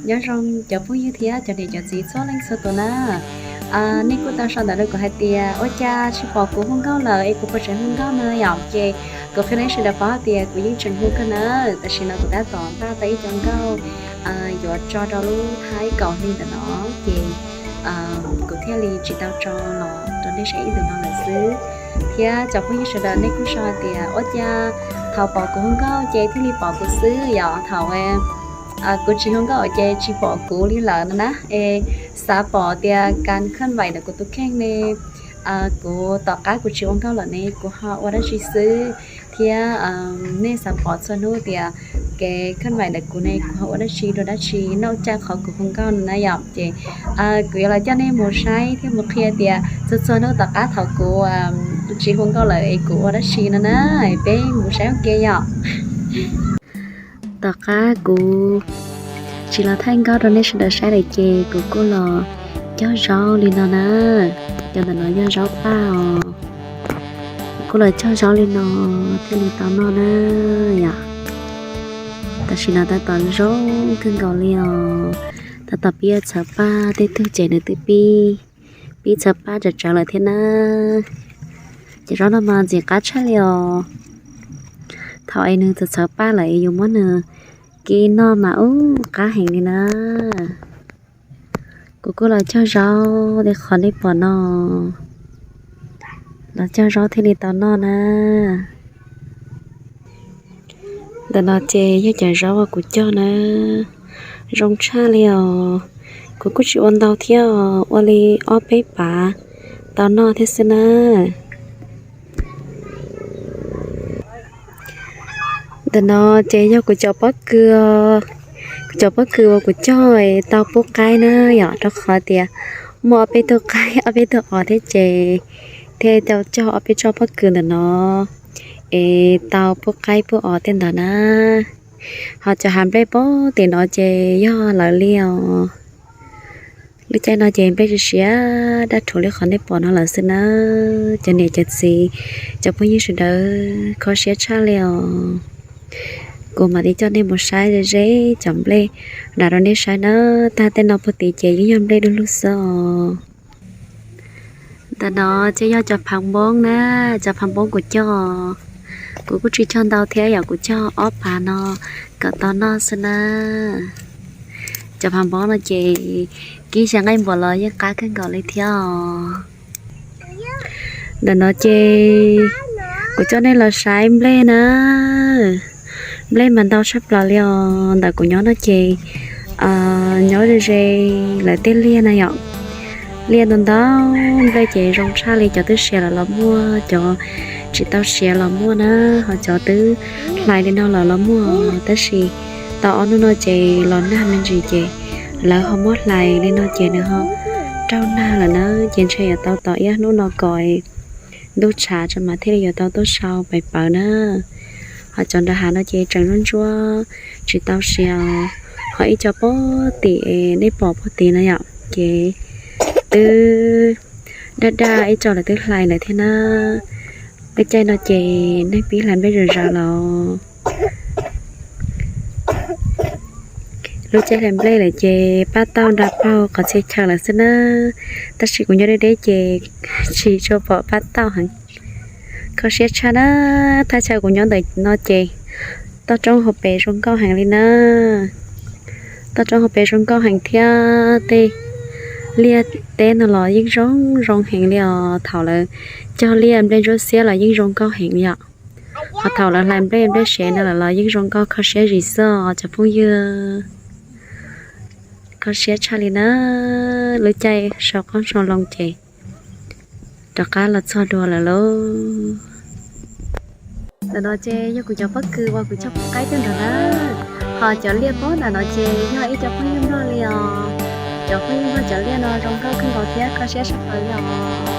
Nyob zoo cov phooj ywg thiab cov niam cov txiv txhua leej txhua tus na. Nej kuj tau sau ntawv rau kuv hais tias ua cas tsis pom kuv hu nkauj lawm es kuv puas tseem hu nkauj no yom. Ces kuv qhia nej sawv daws paub tias kuv yeej tseem hu kawg na, tam sim no kuv tab tom npaj tau ib co nkauj yuav tso rau lub thaib kaum hli ntawm no, ces kuv thiaj li tsis tau tso los rau nej saib ib ntus no lawm xwb. Thiab cov phooj ywg sawv daws nej kuj sau hais tias ua cas thaum pom kuv hu nkauj ces thiaj li pom kuv xwb yom, thaum kuv tsis hu nkauj ces tsis pom kuv li lawm no na. Es xav pom tias kas khaj vais ntawm kuv tus kheej ne, kuv tom qab kuv tsis ua nkauj lawm ne kuv ho ua dab tsi xwb, thiab nej xav pom txhua hnub tias kev khaj vais ntawm kuv ne kuv ho ua dab tsi dua dab tsi noj caj qhov kuv hu nkauj no na yom. Ces kuv yuav los coj nej mus saib thiab mus qhia tias txhua txhua hnub tom qab thaum kuv tsis hu nkauj lawm es kuv ua dab tsi no na. Peb mus saib ua ke yom. Tom qab kuv tsis los thaij nkauj rau nej sawv daws saib lawm ces kuv kuj los cog zaub li no na. Cov ntawm no yog zaub paj os. Kuv kuj los cog zaub li no thiaj li tau noj na yom. Tam sim no tab tom zoo kawg nkaus li os. Tab tom pib txhawv paj, tej tug ces nws twb pib, pib txhawv paj tsawv tsawv lawm thiab na. Ces zaub no mas ntxim qab tshaj li os. Thaum es nws txawm txhawv paj lawm es yus muab nws kib noj mas ub qab heev li na. Kuv kuj los cog zaub li qhov nej pom no, los cog zaub thiaj li tau noj na. Ntawm no ces yog cov zaub uas kuv cog na, zoo tshaj li os. Kuv kuj tsis ua ntau thiab os, ua li ob peb pav tau noj thiab xwb na. Ntawm no ces yog kuv cov pob kws, kuv cov pob kws uas kuv cog tau pub qaib na yom, rau qhov tias muaj ob peb tug qaib ob peb tug os thiab ces thiaj tau cog ob peb tsob pob kws ntawm no es tau pub qaib pub os tej ntawd na. Ho cov hav nplej pob tim no ces yog lawv li os. Lub caij no ces nplej siav siav daj rhuv li qhov nej pom no lawm xwb na. Cov niam cov txiv, cov phooj ywg sawv daws, kho siab tshaj li os. Kuv mam li coj nej mus saib ze ze cov nplej nram rau nej saib na. Tag tej no puag tim ces yeej yog nplej du lug xwb os. Ntawm no ces yog cov phav npoob na, cov phav npoob kuv cog. Kuv kuj tsis cog ntau thiab yom, kuv cog ob pav no kom tau noj xwb na. Cov phav npoob no ces kib xyaw nqaij npuas los yeej qab kawg nkaus li thiab os. Ntawm no ces kuv coj nej los saib nplej na. Nplej mas ntau tshaj plaws li os. Ntawm kuv nyob no ces nyob ze ze lawv tej liaj na yom. Liaj ntau ntau, nplej ces zoo tshaj li, cov twb siav lawm los muaj, cov tsis tau siav los muaj na, ho cov twb hlais li no lawm los muaj. Tab sis tau ob hnub no ces los nag me ntsis ces lawv ho muab hlais li no ces nws ho raug nag lawm na, ces ntshe yuav tau tos ib ob hnub no kom ntuj tshav tso mas thiaj li yuav tau tuaj sau pais pawv na. Ho cov nram hav no ces tseem ntsuab ntsuab tsis tau siav, ho ib co puag tim nej pom puag tim no yom, ces twb daj daj ib co lawv twb hlais lawm thiab na. Lub caij no ces neeg pib hlais nplej zom zaws los. Lub caij hlais nplej lawm ces paj tauj nra paug qhov txhia chaw lawm xwb na. Tab sis kuv nyob deb deb ces tsis tshua pom paj tauj heev. Kho siab tshaj na, thaj chaw kuv nyob ntawm no ces toj roob hauv pes zoo nkauj heev li na. Toj roob hauv pes zoo nkauj heev thiab tej liaj teb no los yeej zoo zoo heev li os. Thaum lawv cog liaj nplej ntsuab xiab los yeej zoo nkauj heev li os. Ho thaum lawv hlais nplej nplej sev no lawm los yeej zoo nkauj kho siab zim xwb os cov phooj ywg. Kho siab tshaj li na, lub caij sau qoob sau loo ces rov qab los txog dua lawm lauj. Ntawm no ces yog kuv cov pob kws uas kuv cog pub qaib tej ntawd na. Ho cov liaj pob ntawm no ces yog ib co phooj ywg nplog li os. Cov phooj ywg nplog cov liaj no zoo nkauj kawg nkaus thiab kho siab tshaj plaws li os.